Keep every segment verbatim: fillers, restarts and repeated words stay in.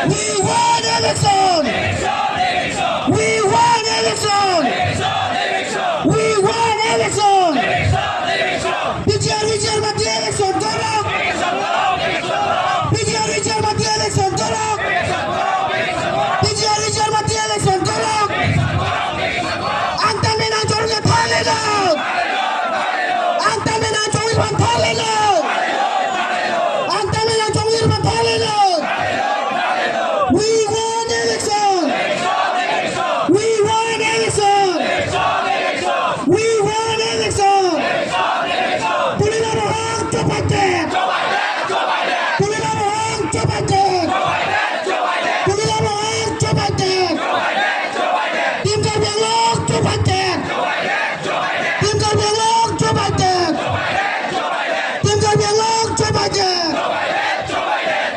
We want election! We want election! We want election! P G R, P G R mati election korok! P G R, P G R mati election korok! P G R, P G R mati election korok! Angtan me nangchongir aphan thanlelo! Angtan me nangchongir aphan thanlelo! Angtan me nangchongir aphan thanlelo! We want election! We want election! We want election! Tulila Ronghang Joe Biden! Tulila Ronghang Joe Biden! Tulila Ronghang Joe Biden! Team Karbi Anglong Joe Biden! Team Karbi Anglong Joe Biden! Team Karbi Anglong Joe Biden!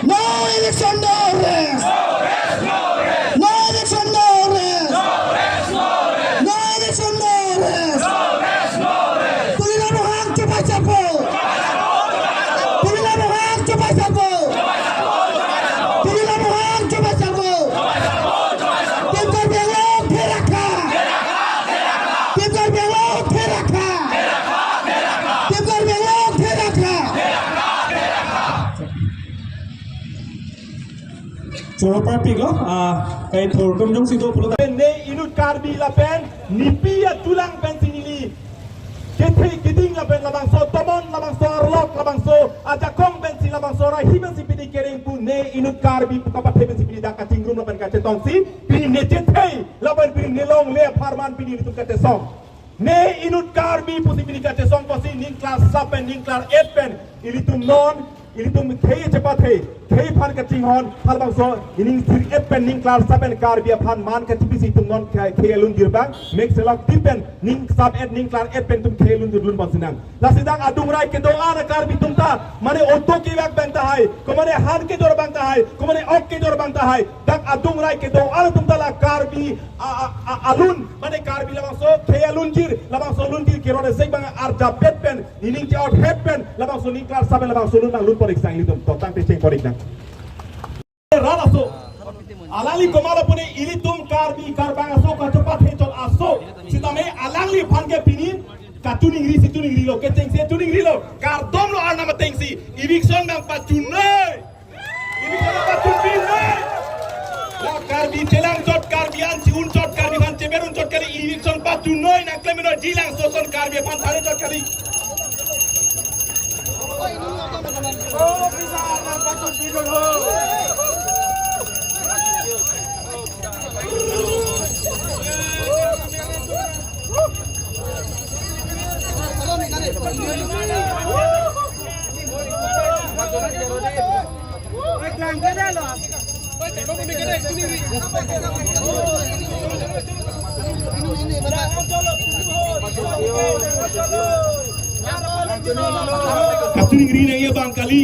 No election, no rest! No election, no rest! No election, no rest! Tulila Ronghang Joe Biden! Tulila Ronghang Joe Biden! Tulila Ronghang Joe Biden! Team Karbi Anglong phe rakha! Team Karbi Anglong phe rakha! Team Karbi Anglong phe rakha! Choro parpiklo, ah, kai thor tum jongsi do pulo. Ne inut Karbi lapen nepi achulang pensi neli kethe keding lapen labangso tomon, labangso arlok, labangso ajakong pensi, labangso rahi pensi pini kereng pu ne inut Karbi pu kapathe pensi pini dak kachingrum lapen kachetongsi pini ne chethe lapen pini ne longle apharman pini ilitum kachesong. Ne inut Karbi pusi pini kachesong pusi ning class seven pen, ning class eight pen ilitum non, ilitum khei chepathe, khei aphan kachinghon, halabangso ining sir eight pen ning class seven pen Karbi aphan man kachipisi itum non khei, khei alunjir abang, mek selok tip pen ning sub eight, ning class eight pen itum khei alunjir lun bang sinang. Lasi dak adungrai kedo-an a Karbi atum ta, mane auto kevak abang tahai, ko mane han kejor abang tahai, ko mane ok kejor abang tahai, dak adungrai kedo-an atum ta la Karbi a, a, a, alun, mane Karbi labangso khei alunjir, labangso alunjir kerone sek abang arjapet pen, ining che-out het pen, labangso ning class seven pen labangso alun abang lun porik sang ilitum, totang te cheng porik nang. Rat aso. Alangli komatlo pune ilitum Karbi Karbang aso kachepathe chot aso. Sitame alangliphan ke pini kachiningri si chiningrilo, kechengsi chiningrilo. Kardomlo arnam atengsi. Eviction abang pachunoi. Eviction abang pachunoi. La Karbi chelang chot, Karbi an chi-un chot, Karbi aphan cheber un chot kali, eviction pachunoi nangklem noi, jilang soson Karbi aphan thare chot kali. Kachiningri nangji abang kali,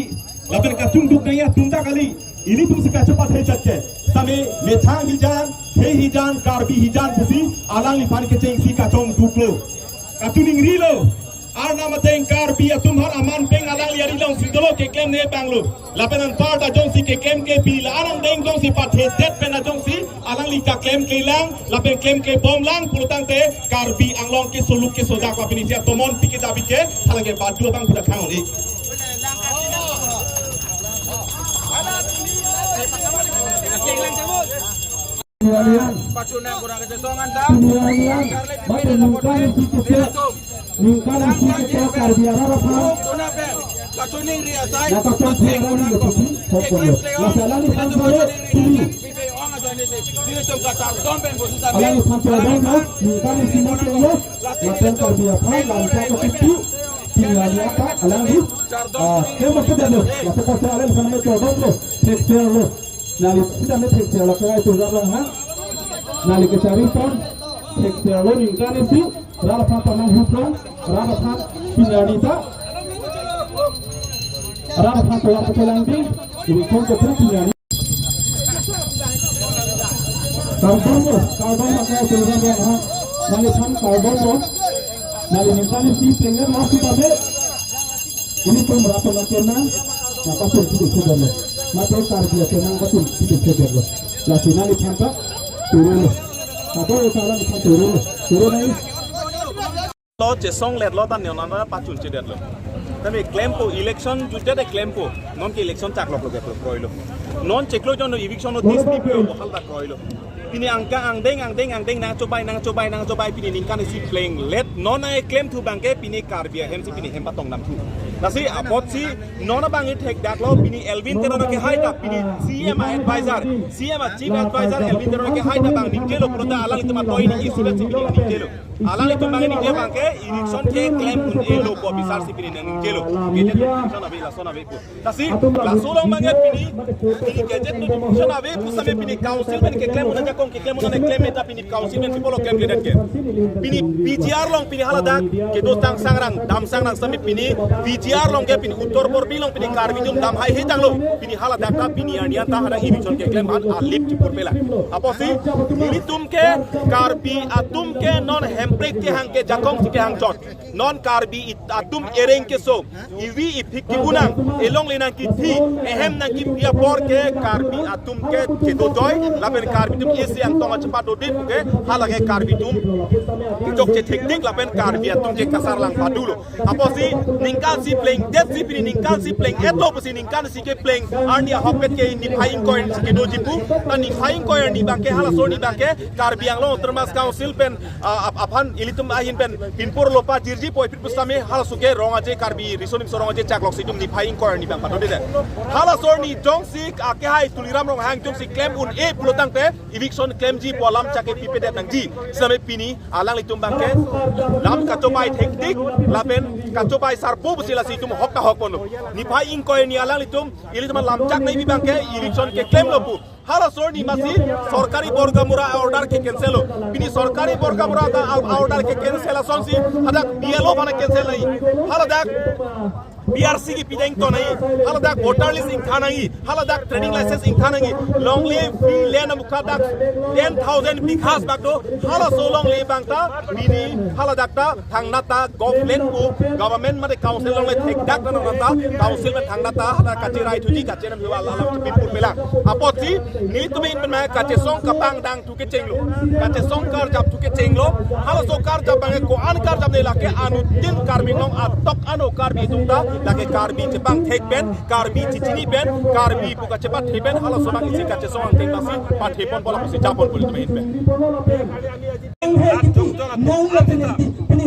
lapen kachingduk nangji atum ta kali. Ilitum si kachepathe chot ke. Sitame methang hijan, khei hijan, Karbi hijan pusi alangliphan kechengsi kachongduklo. Kachiningrilo. Arnam ateng Karbi atum aphan aman pen alangli ari alongsi dolo keklemne abanglo. Lapen anparta jongsi keklem ke pini la-an angdeng jongsi pathe det pen ajongsi alangli kaklem kelang, lapen klem kebomlang pulotangte Karbi Anglong ke soluk ke sodak pa pini sia tomon pike dabi ke, halang ke badu abang pudak khang oni. Pachunang kurang kachesong anta. Pini alian, mate ningkan isi kete, ningkan isi kete Karbi arat aphan. Kachining ri asai. Nata chon si arang ni lepusi, pokok lo. Nasa alangli phan sale, pini. Alangli phan sale dong na, ningkan isi mate lo, lapen Karbi aphan, lam sa ko pitu, pini alian ta, alangli. Ah, kemo sudah lo, nasa phan sale alangli phan me chodong lo, thek sel lo. Neli sita me thek sel lo, kai tu rap lang ha. Neli kechari pon, thek sel lo ningkan isi, rap aphan pamang huprong, rap aphan pini arni ta. Rap aphan tovar pakelang ding, ini kon ko pun pini arni. Kardom lo, kardom lo, kai tu rap lang ha. Neli phan kardom lo. Neli ningkan isi pengen lo sita me. Ilitum rap aphan kena, napa pun tu sudah lo. Mate Karbi akenang atum chipikchedetlo. Lasi nangliphan ta turolo. Abo ta alangliphan turolo. Turo nai. Lo chesongletlo ta neo nana pachunchedetlo. Tame klempo election jutdet klempo. Non ke election chakloklo ke kroilo. Non chiklo jon eviction notice dipo, haldak kroilo. Pini angka angdeng angdeng angdeng nangchobai nangchobai nangchobai pini ningkan isi plenglet. Non ai klemthu abangke pini Karbi ahem si pini hem patongdamthu. Lasi apotsi non abang ithekdaklo pini Elwin Teron akehai ta pini C M advisor, C M chief advisor Elwin Teron akehai ta abang ningjelo pulote alanglitum atoi ni isulat si pini ningjelo. Alanglitum abang ningje abangke election keklem un-elo pu abisar si pini nangningjelo. Gazette notification ave, lason ave pu. Lasi laso along abangke pini, pini gazette notification ave pu setame pini council pen keklem un-e ajakong keklem un-e klem ta pini council pen sipolo klemkledet ke. Pini P G R along pini haladak kedo tang sangrang, dam sangrang setame pini P G R along ke pini Uttar Borbil along pini Karbi atum dam haihe tanglo. Pini haladak ta pini arni an ta hadak eviction keklem aphan alip chipur pela. Apotsi nelitum ke Karbi atum ke non Hemprek kehang ke jakong si kehang chot. Non Karbi it-, atum ereng keso, ivi iphik kibunang, elongle nangkithi, ehem nangkipi apor ke Karbi atum ke kedojoi, lapen Karbi atum isi angtong achepatdodit ke, halake Karbi atum kechokche thektik lapen Karbi atum ke kasarlang padulo. Apotsi ningkan isi plengdet si pini ningkan isi pleng-etlo pusi ningkan isi kepleng arni ahokpet ke niphai ingkoi si kedoji pu, ta niphai ingkoi arni abangke halaso arni abangke Karbi Anglong Autonomous Council pen, ah, ap-, aphan ilitum ahin pen pinpur lopa jirji poi pit pusitame halaso ke Rong Aje Karbi Riso Nimso Rong Aje Chaklok si itum niphai ingkoi arni abang patodedet. Halaso arni jongsi akehai Tuliram Ronghang jongsi klem un-e pulo tangte eviction klemji pu alam chak kepipedet nangji. Setame pini alanglitum abangke lam kachobai thektik lapen kachobai sarpo pusi lasi itum hok ta hok ponlo. Niphai ingkoi arni alanglitum ilitum lamchak nai abangke eviction keklemlo pu. Halaso arni masi sorkari borgamura order ke cancel lo. Pini sorkari borgamura ta al-, order ke cancel asonsi hadak B L O aphan cancel nai. Haladak B R C kipideng to nai. Haladak voter list ingthan nai. Haladak trading license ingthan nai. Longle free land amukha dak ten thousand bighas bak do. Halaso longle abang ta pini haladak ta thangnat ta government pu, government mate council along le thekdak ta nang ta council pen thangnat ta hadak kacherai thuji kachenam hu ala alam chipipur pelang. Apotsi nelitum ahin pen ma kachesong kapangdang thu kechenglo. Kachesong karjap thu kechenglo. Halaso karjap abangke ko-an karjap ne lake anuttin Karbi Anglong atok ano Karbi atum ta lake Karbi chepangthek pen, Karbi chichini pen, Karbi pu kachepathe pen, halaso abang isi kachesong angthek ta si pathe pon pu lapusi japon pu ilitum ahin pen. Rat jongtong atum nang la pini, pini,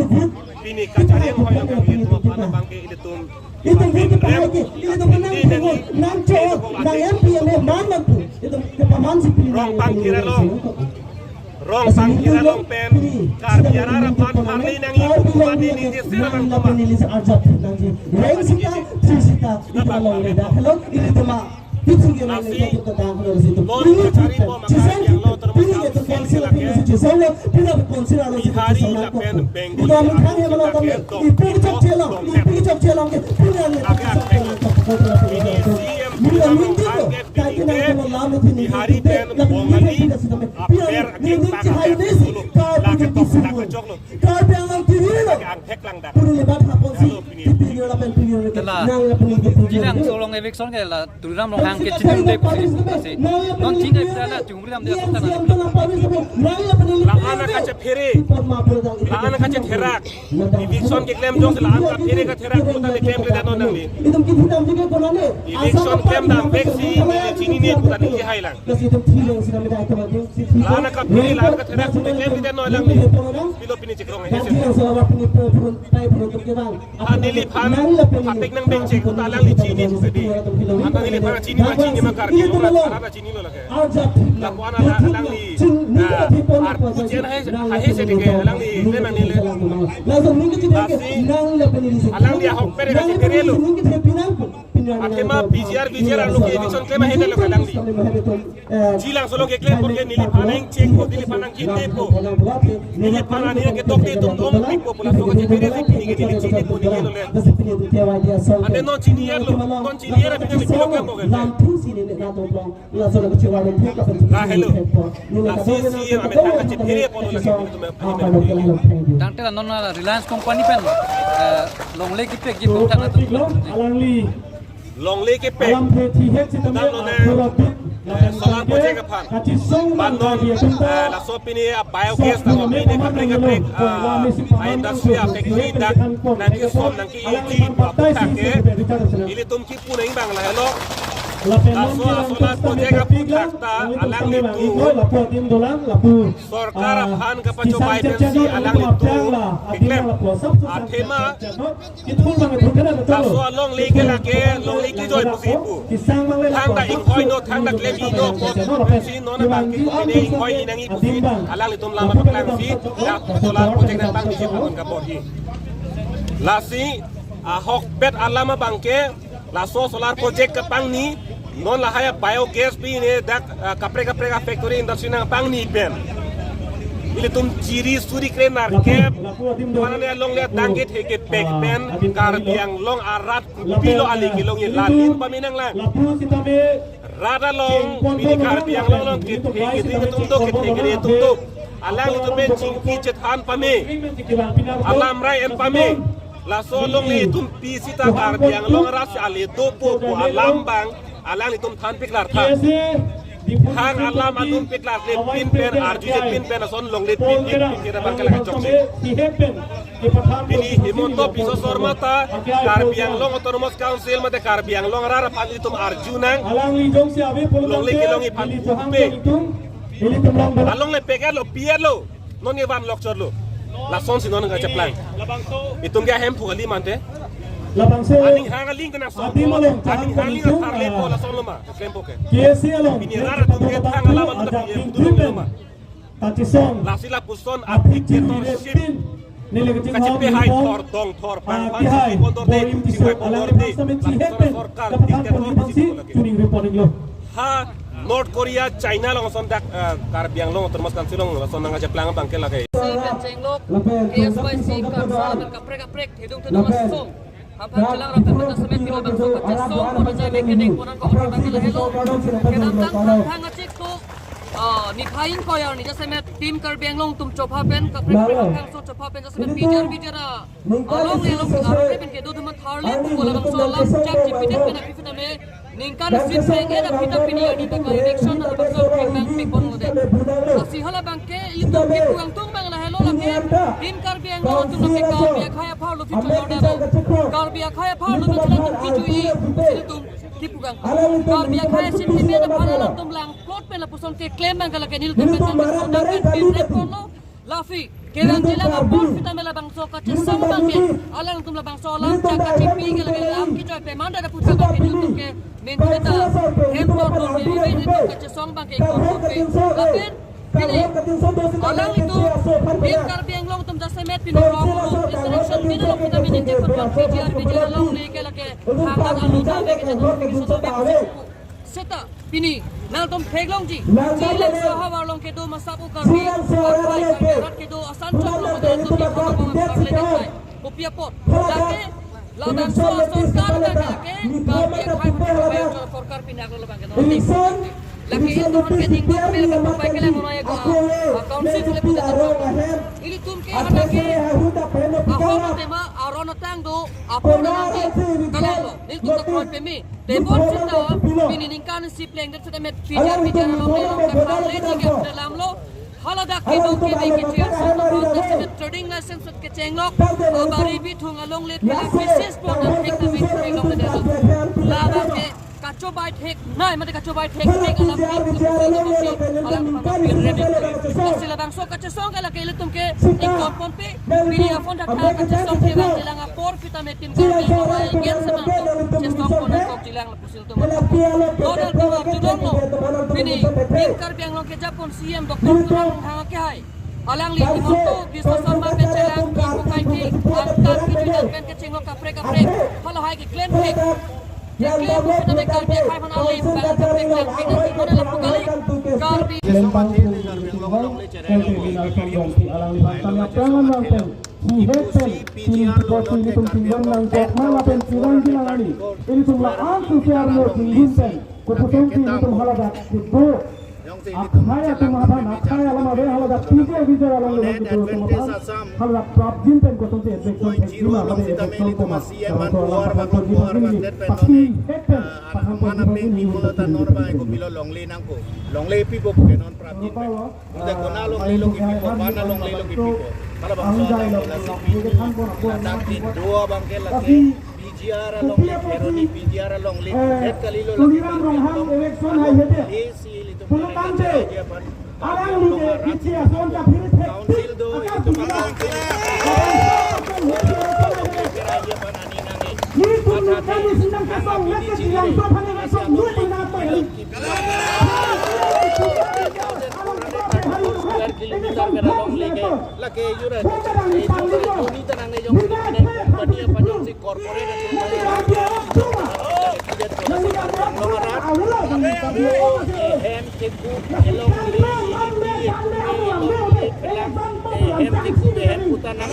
pini kachareng hoi lo kami itu apa nang bangke ilitum. Itum pini pahai ke, itum pini nang tengok, nang cok, nang M P M A man nang tu. Itum kepaman si pini Rong nang Pangkir pini along. Rong Pangkir along pen Karbi arat aphan parli nangji, bupati ningje sira nang toma. Reng sita, tri sita, itum along le dak. Hello, ilitum ma. Lasi, non kachari po maka yang lo terus pini ke tu council lake. Bihari lapen Bengali lapen sita ke dok, dok, dok, dok. Lake akheng. Ini C M Tuliram Ronghang ke pini ke Bihari pen Bengali aber akheng tak akheng dulu. Lake tok tak kachok lo. Karbi Anglong kiri lo. Lake angthek lang dak. Puri lebat hapon si. Hello, pini. Pini lapen pini. Tela. Nang lapen pini. Jilang solong eviction ke la Tuliram Ronghang ke chini de pusi. Non chini de la chungri ram de asok tanah. La-an kachephere. La-an kachetherak. Eviction keklem jongsi la-an kaphere katherak puta keklem klemdet non nangli. Eviction klem dam vek si neli chinine puta neli hailang. La-an kaphere la-an katherak puta klemdet non nangli. Pilo pini chikrong hai. Ha neliphan hapik nang bengchek puta alangli chini sedi. Anta neliphan chini ma chini ma Karbi Anglong rat chini lo lake. Lapu-an alangli, ah, arpu chen hai, hai sedi ke alangli le nang nele. Lasi alangli ahok pere kachephere lo. Athema P G R, V G R arlo ke eviction klem ahe lo ke alangli. Jilang solo keklem apot ke neliphan nangchekpo, neliphan nangkinde po. Neliphan ani ke dokte atum dongpikpo pu laso kachephere si pini ke neli chinipo neli lo le. Ante non chini lo, non chini pini ke pilo klempo ke. Ah, hello. Lasi si ame tang kachephere po lo lagi. Tangte la non la Reliance Company pen, eh, longle kipekji pu tangte. Alangli longle kepek. Alam the thi het sitame, dan lone, akhura bit, eh, lapen solar tangke project aphan. Kachisong ban non, nangkari atum ta, eh, laso pini a biogas tang pini kaprek kaprek, ah, a industry a factory dak nangkesom nangke-eji aputhak ke ilitum kipu nang abang lahelo. Lapen laso a solar project aputhak ta alanglitum sorkar aphan kapachobai pensi alanglitum keklem athema laso alongle ke lake longle kejoi pusi pu. Thangta inghoi no, thangta klem-i no pu pusi non abang ke pine inghoi-i nangji pusi alanglitum lam paklangsi dak solar project nangpangji aphan kabor-i. Lasi ahokpet alam abang ke laso solar project kapangni, non lahai a biogas pine dak, ah, kaprek kaprek a factory industry nangpangni pen ilitum chiri suri kre narkep, mana ne alongle tangke theke pek pen Karbi Anglong arat kopilo ale kelongji, lalin pame nanglang. Rat along pini Karbi Anglong along kethe kere atum do, kethe kere atum do. Alanglitum pen chingki chethan pame, alam rai en pame. Laso alongle itum pi sita Karbi Anglong arat si ale dopo pu alam abang alanglitum than piklar tha. Thang alam atum piklar le pin pen, arjuje pin pen, ason longle pin pin pin kira abang ke lake chokche. Pini Himanta Biswa Sarma ta Karbi Anglong Autonomous Council mate Karbi Anglong arat aphan itum arju nang. Longle kelongji aphan upe. Alongle pek-etlo, pi-etlo. Non ke van lok chotlo. Lasonsi non kacheplang. Itum ke ahem phu kali mante. Labangso aning hang aling kena so. Aning hang aling tharle po, lason lo ma. Klempo ke. K S A along. Pini rat atum ke thang alam atum ke pudun lo ma. Kachisong. Lasi lapuson aphi ketor sip. Neli kachinghon kachipe hai thor dong thor pang pang kihai si pondor de, boim si tiso pondor de. Alang bangsa men si hepen sorkar kapathan diktator pon si si pon lagi. Chuning report lo. Ha North Korea, China along ason dak, eh, Karbi Anglong Autonomous Council along ason nangkacheplang abang ke lake. Si kachenglok, K S Y C, Karsar, kaprek kaprek, thedung thedung asong. Aphan chelang rap pen jasemet pilo bangso kachesong pon ajai mekanik pon an ko pon bang lahelo. Kedamtang thang thang achik to, ah, nikhai ingkoi arni jasemet Team Karbi Anglong atum chopha pen kaprek kaprek akhangso chopha pen jasemet pijar pijar a alongle along aro pen kedo atum tharle pu labangso alam chak chipidet pen aphi sitame ningkan isi pleng-et aphi ta pini arni ta election labangso akhang nangpik pon lo de. Lasi hala abang ke ilitum kipu angtung abang lahelo lake Team Karbi Anglong atum lake Karbi akhei apharlo phi chojor dado. Karbi akhei apharlo ta chelang atum kiju-i, ilitum kipu angtung. Karbi akhei sentiment aphan alanglitum langplot pen lapuson keklem abang ke lake nelitum pen pen pen pen pen pen lo. Lasi kevang chelang apor sitame labangso kachesong abang ke alanglitum labangso alam chak kachipi ke lake lam kejoi pemanda aputhak abang ke nelitum ke menteri ta hem tor tor neli nelitum kachesong abang ke ikor tor pe. Lapen pini alanglitum Team Karbi Anglong atum jasemet pini rong ulu international media along sitame ningje pon P G R, P G R alongle ke lake hang hang alu ta ave ke jadon ke soso ave. Seta pini nangtum theklongji. Chilangso ahavar along kedo masap u Karbi, Karbi, Karbi arat kedo asan chok along kedo atum ke kono kono parle dengkai. Kopi apot. Lake labangso asorkar lake Karbi akhei aphan sorkar pini aklo labang kedo. Lake ilitum aphan ke ningduk pele ke papai ke lang mono ya ko. Council pele pute tanglo. Ilitum ke hana ke ahok atema aron atang do apor nangji kalanglo. Nelitum ta kroi peme. Tebon seta pini ningkan isi plengdet seta met pijar pijar along along kaparle ji ke dalam lo. Haladak kedo keme keche ason aron ta semet trading license sot kechenglok. Abari bithung alongle pila bises pon an thek ta me thek long le delo. Labang ke kachobai thek nai mate kachobai thek thek alam ke ilitum ke alam ke pamang pirre de. Lasi labangso kachesong ke lake ilitum ke ingkoi ponpe. Pini aphone thakthak kachesong ke bang chelang apor sitame Team Karbi Anglong agen semang chesong pon nangkok chelang lapusi ilitum. Donald Kumar judong lo. Pini Team Karbi Anglong kejapon C M Doctor Tuliram Ronghang akehai. Alangli Himanta Biswa Sarma pen chelang kipu kaike angkat kipu dan pen kechenglok kaprek kaprek. Halahai keklem thek. Keklem sitame Karbi akhei aphan ale bang kaprek kaprek dan kemana lapu kali. Karbi. Lempang pun Karbi Anglong, L T B nal pangdong pi alangli aphan tanya pangan bang pen. Hi het pen, pini pukoti ilitum tinggon nangkok ma lapen pirang jinang ani. Ilitum la-an susiar mo tinggun pen. Kopuson pi ilitum haladak kipu. Akhai atum aphan akhai alam ave, hala da P J V J along le Net kitu atum Adventist aphan, Assam hala da prapjin pen kosonsi election thek jima, hala da election tema. Karon to alam aphan to jima gini, pasti hek pen, aphan to jima gini, Mimolata non ba eko pilo longle nangko. Longle pipo ke non prapjin pen. Ute kona longle lo kipipo, bana longle lo kipipo. Hala bangso alam lo lasi pi. Ladak di dua bangke lake P G R along le, Kheroni P G R along le, eh, het kalilo lake Tuliram Ronghang election hai hete. Isi ilitum pulo tangte, alang lu ke kichi ason ka phiri thek. Council do ilitum council. Ni tum kami sinang kasong lagi bilang so phane kasong lu pernah apa ya? Square kilometer ke along leke, lake jure. Juni tanang ne jong ne company apa jongsi corporate. Hem keku elong le, hem keku hem putan nang.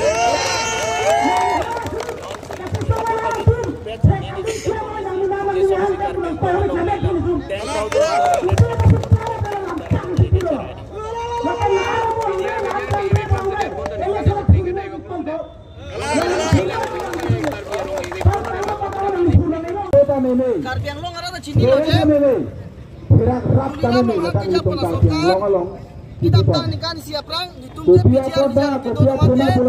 Karbi Anglong arat ta chinilo je. Tuliram Ronghang kejapon asorkar kedamtang aningkan isi aphrang netum je P G R kedo atum mate,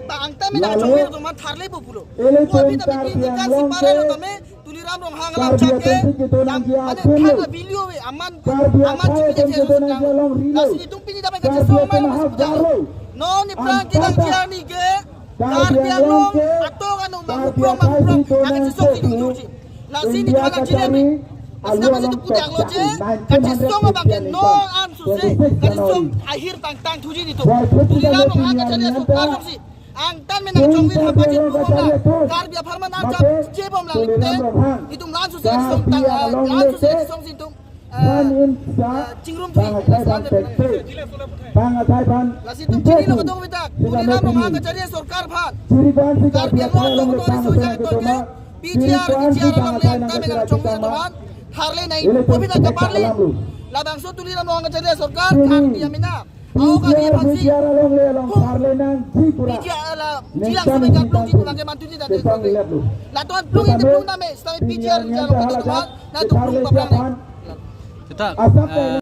angtan me nangchongvir atum mate tharlepo pulo. Ko abhi ta P G R aningkan isi parelo tame Tuliram Ronghang alam chak ke, mane thana video ave, aman, aman chini je je sutang. Lasi netum pini damai kachesong mai lo sutang. Non aphrang kelang ke arni ke Karbi Anglong atok ano manghuprong manghuprong akachesong si dungdungji. Lasi netum nangchile me. Lasi nama si tu pudak lo je, kachesong abang ke non an suse, kachesong ahir tangtang thuji netum. Tuliram Ronghang kacharli asorkar jongsi angtan me nangchongvir aphan pajir bomlang, Karbi apharman arjap je bomlang likte, itum lan suse song tang, lan suse song si itum, eh, chingrum thuji. Lasi netum chinilo kadokave ta, Tuliram Ronghang kacharli asorkar aphan, Karbi Anglong atum atum riso jang atum ke, P G R V G R along le angtan me nangchongvir atum aphan tharle nai, ko abhi ta kaparle. Labangso Tuliram Ronghang kacharli asorkar, Karbi amena. Aho kali aphansi P G R along le along tharle nangji pura. P G R la jilang sumai kaplung ji pura ke mantuji ta te. Laton plung ini plung name, sitame P G R V G R along kedo atum aphan, nangtum plung paplang ne. Asap, eh,